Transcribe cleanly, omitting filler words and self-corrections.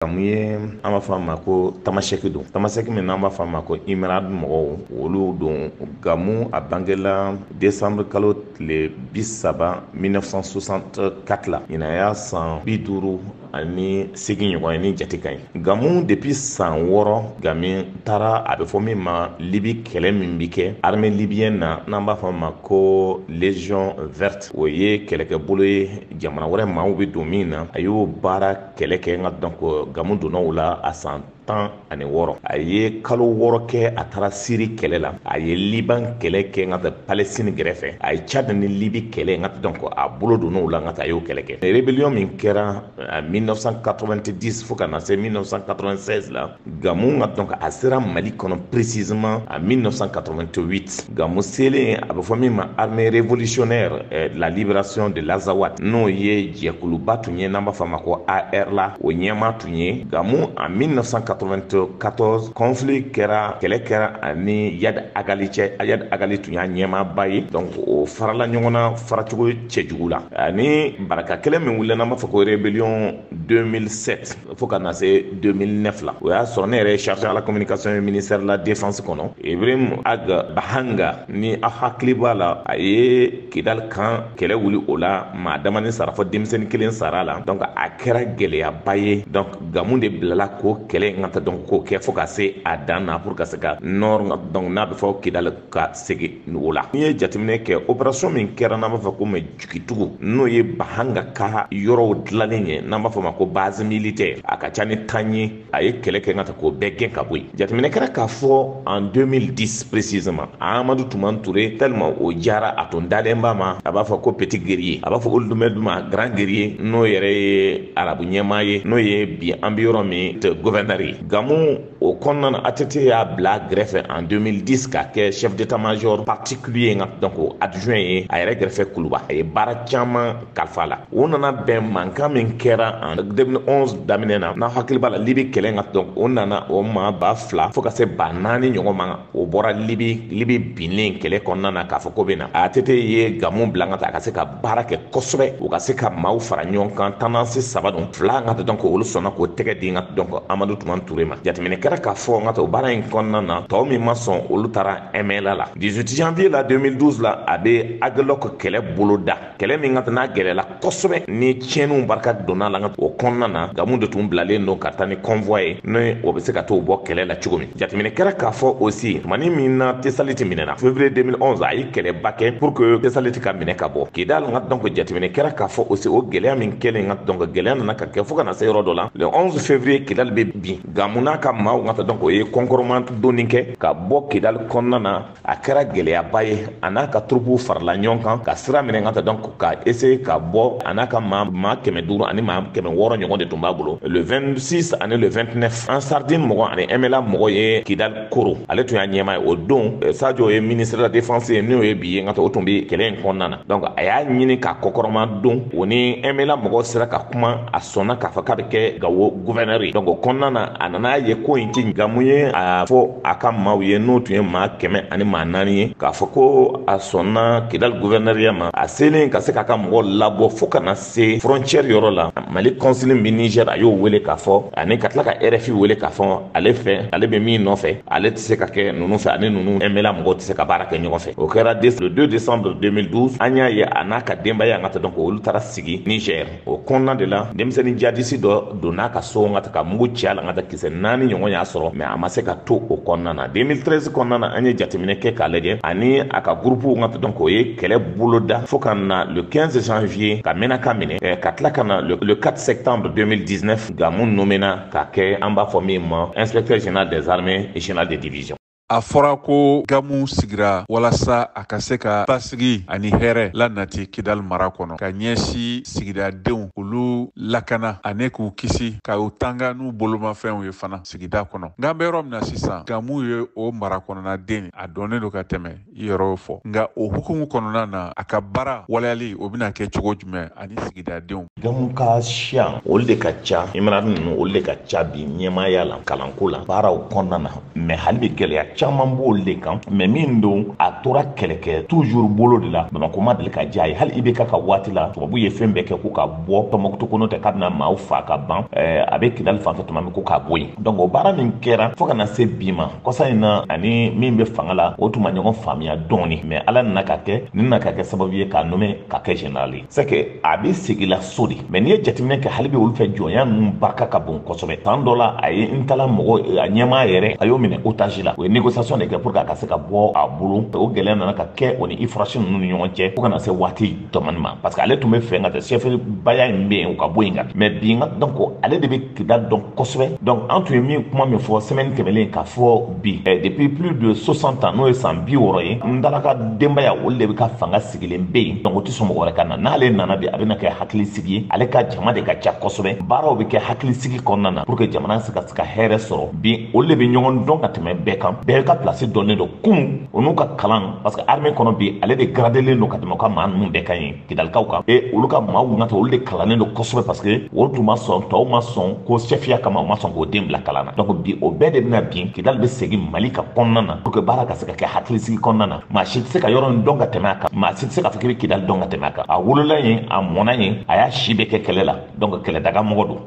Gamu ye, an b'a fɔ a ma ko Tamasɛki don. Tamasɛki min n'an b'a fɔ a ma ko Imerad mɔgɔw, olu don. Gamu a bangela décembre kalo tile 30 1964 la. Ɲinan y'a san 58 ɲɔgɔn ye ni jate ka ɲi. Gamu depuis san 6, Gamu taara a bɛ fɔ min ma Libi kɛlɛ min bi kɛ armée libyenne na, n'an b'a fɔ a ma ko Légion verte. O ye kɛlɛkɛbolo ye, jamana wɛrɛ maaw bɛ don min na. A y'o baara kɛlɛ kɛ nka donc Gamu donna o la a san 16. A ye kalo 6 kɛ, a taara Siri kɛlɛ la, a ye Liban kɛlɛ kɛ nka taa Palestine gɛrɛfɛ, a ye Tchad ni Libi kɛlɛ nka donc a bolo donna o la nka taa a y'o kɛlɛ kɛ. Rébellion min kɛra 1990 fo ka na se 1996 la, Gamu nka donc a sera Mali kɔnɔ précisément en 1988. Gamu selen, a bɛ fɔ min ma armée révolutionnaire de la libération de l'Azawad, n'o ye jɛkuluba tun ye n'an b'a fɔ a ma ko AR la, o ɲɛmaa tun ye Gamu. En 1994, conflit kɛra, kɛlɛ kɛra ani Iyad Ag Ghali cɛ. Iyad Ag Ghali tun y'a ɲɛmaaba ye, donc o farala ɲɔgɔn na faracogo cɛjugu la. Ani baraka kɛlɛ min wulila n'an b'a fɔ ko rébellion 2007 fo ka na se 2009 la, o y'a sɔrɔ ne yɛrɛ ye chargé à la communication ye ministère de la défense kɔnɔ. Ibrahim Ag Bahanga, ni aw hakili b'a la, a ye Kidal kan kɛlɛ wuli o la, maa damani sara, fɔ denmisɛnnin kelen sara la. Donc a kɛra gɛlɛyaba ye. Donc Gamu de bilala k'o kɛlɛ in ka taa donc k'o kɛ fo ka se a dan na pour ka se ka nord, donc n'a bɛ fɔ Kidal, ka segin o la. N'i ye jateminɛ kɛ, opération min kɛra n'an b'a fɔ ko Jigitugu, n'o ye Bahanga ka yɔrɔw dilannen ye n'an b'a fɔ ma ko base militaire, a ka ca ni 10 ye. A ye kɛlɛ kɛ ka taa k'o bɛɛ gɛn ka bɔ yen. Jateminɛ kɛra k'a fɔ en 2010 précisément, Amadou Toumani Touré, tellement o diyara a tun dalen b'a ma, a b'a fɔ ko petit guerrier, a b'a fɔ Ould ma grand guerrier, n'o yɛrɛ ye arabu ɲɛmaa ye, n'o ye bi an bɛ yɔrɔ min gouverneur ye. Gamu o kɔnɔna na, ATT y'a bila gɛrɛfɛ en 2010 ka kɛ chef d'état-major particulier nka donc adjoint ye a yɛrɛ gɛrɛfɛ Kuluba. A ye baara caman kalifa la. O nana bɛn mankan min kɛra en 2011 daminɛ na, n'a hakili b'a la, Libi kɛlɛ nka donc o nana o maa 2000 fo ka se 4000 ɲɔgɔn ma. O bɔra Libi, Libi binnen kɛlɛ kɔnɔna na k'a fɔ ko bɛ na. ATT ye Gamu bila ka taa a ka se ka baara kɛ kosɛbɛ, u ka se ka maaw fara ɲɔgɔn kan. Tendance saba don, fila nka donc olu sɔnna k'o tɛgɛ di nka donc Amadou Toumani Touré ma. Jateminɛ kɛra k'a fɔ nka o baara in kɔnɔna na, tɔw min ma sɔn, olu taara MNLA la. 18 janvier la 2012 la, a bɛ Aguelhok kɛlɛ boloda, kɛlɛ min ka n'a gɛlɛla kosɛbɛ ni tiɲɛniw barika donna la. O kɔnɔna na, Gamu de tun bilalen don ka taa ni convoi ye, ni o bɛ se ka t'o bɔ kɛlɛ la cogo min. Jateminɛ kɛra k'a fɔ aussi tumani min na Tesaliti minɛna février 2011, a ye kɛlɛba kɛ pour que Tesaliti ka minɛ ka bɔ Kidal. Nka donc jateminɛ kɛra k'a fɔ aussi o gɛlɛya min kɛlen, nka donc gɛlɛya nana ka kɛ fo ka na se yɔrɔ dɔ la, le 11 février Kidal bɛ bin. Gamu n'a ka maaw ka donc o ye kɔnkɔrɔma donni kɛ ka bɔ Kidal kɔnɔna na. A kɛra gɛlɛyaba ye. A n'a ka troupe farala ɲɔgɔn kan ka sira minɛ ka donc ka essayer ka bɔ. A n'a ka maa 500 ani maa 600 ɲɔgɔn de tun b'a bolo. Le 26 ani le 29, Ansar Dine mɔgɔ ani MLA mɔgɔ ye Kidal koro. Ale tun y'a ɲɛmaa ye o don. Sadio ye ministre de la défense ye, n'o ye bi ye, nka o tun bɛ kɛlɛ in kɔnɔna na. Donc a y'a ɲini ka kɔkɔrɔma don, o ni MLA mɔgɔw sera ka kuma, a sɔnna k'a fɔ k'a bɛ kɛ Gawo gouverneur ye. Donc o kɔnɔna na, a nana ye ko in ti Gamu ye a fɔ a ka maaw ye, n'o tun ye maa 104 ye, k'a fɔ ko a sɔnna Kidal gouverneur ma. A selen ka se k'a ka mɔgɔw labɔ fo ka na se frontière yɔrɔ la, Mali consul min bɛ Niger, a y'o wele k'a fɔ, ani ka tila ka RFI wele k'a fɔ ale fɛ, ale bɛ min nɔfɛ, ale tɛ se ka kɛ ninnu fɛ, ani ninnu MLA mɔgɔw tɛ se ka baara kɛ ɲɔgɔn fɛ. O kɛra le 2 décembre 2012. An y'a ye a n'a ka denbaya ka taa donc olu taara sigi Niger. O kɔnɔna de la, denmisɛnnin jihadiste dɔ donna ka so ka ka mugu ci a la, ka taa kisɛ naani ɲɔgɔn y'a sɔrɔ, mais a ma se ka to o kɔnɔna na. 2013 kɔnɔna na, an ye jateminɛ kɛ k'a lajɛ, ani a ka groupe ka donc o ye kɛlɛ boloda fo ka na le 15 janvier ka Menaka minɛ, ka tila ka na le 4 septembre 2019, Gamu nommé ka kɛ an b'a fɔ min ma inspecteur général des armées et général de division. A fɔra ko Gamu sigira walasa a ka se ka basigi ani hɛrɛ la nati Kidal mara kɔnɔ, ka ɲɛsi sigidadenw olu lakana ani k'u kisi ka u tanga n'u bolomafɛnw ye fana sigida kɔnɔ. Nka an bɛ yɔrɔ min na sisan, Gamu ye o mara kɔnɔna a dɔnnen don ka tɛmɛ i yɛrɛ fɔ. Nka o hukumu kɔnɔna na, a ka baara waleyali o bɛna kɛ cogo jumɛn ani sigidadenw? Gamu ka siya, olu de ka ca. Imaradi ninnu, olu de ka ca bi ɲɛmaaya la, kalanko la, baaraw kɔnɔna na. Mais hali bi gɛlɛya Caman b'olu de kan, mais min don, a tora kɛlɛkɛ toujours bolo de la. Bamakɔ ma deli ka diya ye. Hali IBK ka waati la, tubabu ye fɛn bɛɛ kɛ ko ka bɔ Tɔnbɔkutu kɔnɔ tɛ, k'a bɛna maaw fa ka ban. A bɛ Kidali fan fɛ tuma min, ko k'a bɔ yen. Donc o baara min kɛra fo ka na se bi ma, kɔsa in na, ani min bɛ fanga la, o tun ma ɲɔgɔn faamuya dɔɔni. Mais Ala nana ka kɛ nin nana ka kɛ sababu ye k'a nommé ka kɛ général ye. C'est que a bɛ segin la so de. Mais n'i ye jateminɛ kɛ, hali bi olu fɛ, jɔnya ninnu barika ka bon kosɛbɛ. San dɔ la, a ye Intala mɔgɔ, a ɲɛmaa yɛrɛ, a y'o minɛ otage la. O ye négociation de kɛ pour que a ka se ka bɔ a bolo. O gɛlɛya nana ka kɛ o ni Iforas ninnu ni ɲɔgɔn cɛ fo ka na se waati dɔmani ma, parce que ale tun bɛ fɛ ka chef baya in bɛ yen, o ka bɔ yen kan. Mais bi n ka, donc ale de bɛ Kidali dɔn kosɛbɛ. Donc an tun ye min kuma min fɔ semaine tɛmɛnen, k'a fɔ bi, depuis plus de 60 ans, n'o ye san 60 ye, Intala ka denbaya, olu de bɛ ka fanga sigilen bɛ yen. Donc o tɛ sɔn mɔgɔ wɛrɛ ka na. N'ale nana bi, a bɛna kɛ hakilisigi ye. Ale ka jama de ka ca kosɛbɛ. Baaraw bɛ kɛ hakilisigi kɔnɔna na pour que jamana se ka hɛrɛ sɔrɔ. Bi, olu de bɛ ɲɔgɔn dɔn ka tɛmɛ bɛɛ kan. Bɛɛ ka place dɔnnen don kunun o n'u ka kalan, parce que armée kɔnɔ bi, ale de gradelen don ka tɛmɛ u ka maa ninnu bɛɛ kan yen, Kidalikaw kan. E olu ka maaw nata, olu de kalannen don kosɛbɛ, parce que olu tun ma sɔn, tɔw ma sɔn ko chefya kama, u ma sɔn k'o den bila kalan na. Donc bi, o bɛɛ de bɛna bin. Kidali bɛ segin Mali ka kɔnɔna na pour que baara ka se ka kɛ hakilisigi kɔnɔna na. Maa si tɛ se ka yɔrɔ in dɔn ka tɛmɛ a kan. Maa si tɛ se ka fɔ k'i bɛ Kidali dɔn ka tɛmɛ a kan. A wolola yen, a mɔnna yen, a y'a si bɛɛ kɛ kɛlɛ la. Donc kɛlɛdaga mɔgɔ don.